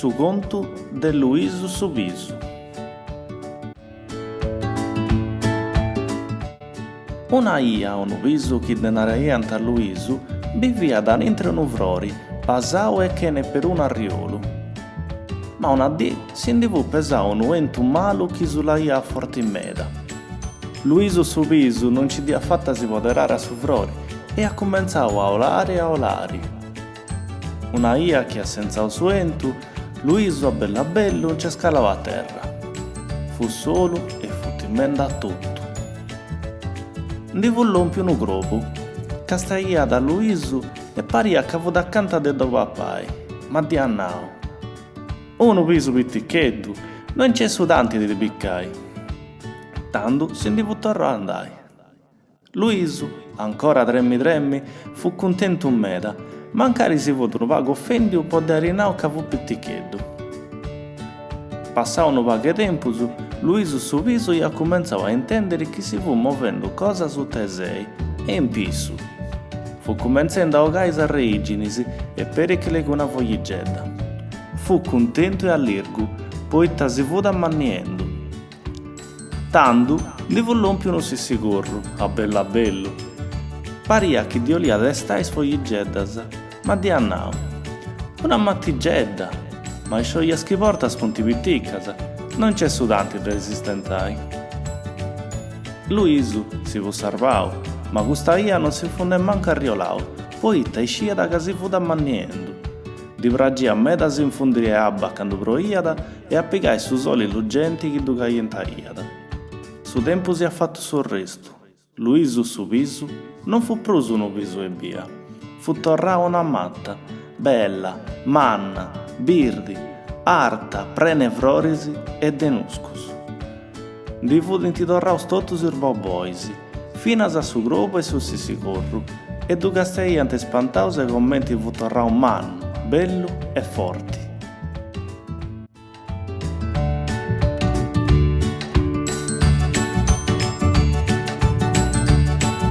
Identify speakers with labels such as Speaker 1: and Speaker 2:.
Speaker 1: Su contu de Luisu su pisu. Una 'ia unu pisu chi ddi naraiant Luisu biviat intre unu frori, pasau e chene perunu arriolu. Ma una dì si ndi fut pesau unu 'entu malu chi sulaiat a forti meda. Luisu su pisu non nci dd'iat fata a si poderare a su frori e iat cumentzau a 'olari a 'olari. Una 'ia chi at sentzau su 'entu, Luisu a bellu a bellu nc'est calau a terra. Fut solu e fut timendi a totu. Ndi fut lompiu unu crobu. Castiaiat a Luisu e pariat ca fut acanta de ddu papai, ma dd'iat nau, Unu pisu piticheddu, no nc'est su tanti de ti picai. Tandu si ndi fut torrau a andai. Luisu, ancora tremi tremi, fut cuntentu meda, mancari si fut unu pagu ofendiu po dd'airi nau ca fut piticheddu. Passau unu pagu 'e tempus, Luisu su pisu iat cumentzau a intendiri chi si fut movendu cosa suta 'e sei e in pissu. Fut cumentzendu a 'ogai is arreiginis e peri calencuna fogligedda. Fut cuntentu e allirgu, poita si fut ammanniendu. Tandu ndi fut lòmpiu unu sissigorru, a bellu a bellu. Pariat chi ddi 'oliat estai is fogligeddas, ma dd'iat nau, Una matigedda! Ma is sciollas chi portas funt piticas, no nc'est su tanti de s'istentai. Luisu si fut sarvau, ma custa 'ia non si fut nemmancu arriolau, poita isciat ca si fut ammanniendu. Ddi pragiat meda a s'infundiri 'e abba candu proiat e a pigai su soli lugenti chi ddu callentaiat. Su tempus iat fatu s'orrestu. Luisu su pisu non fut prus unu pisu ebbia, fut torrau una mata, bella, manna, birdi, arta, prena 'e froris e de nuscus. Ndi fudint torraus totus is bobbois, finas a su crobu e su sissigorru, e ddu castiaiant ispantaus 'e comenti fut torrau mannu, bellu e forti.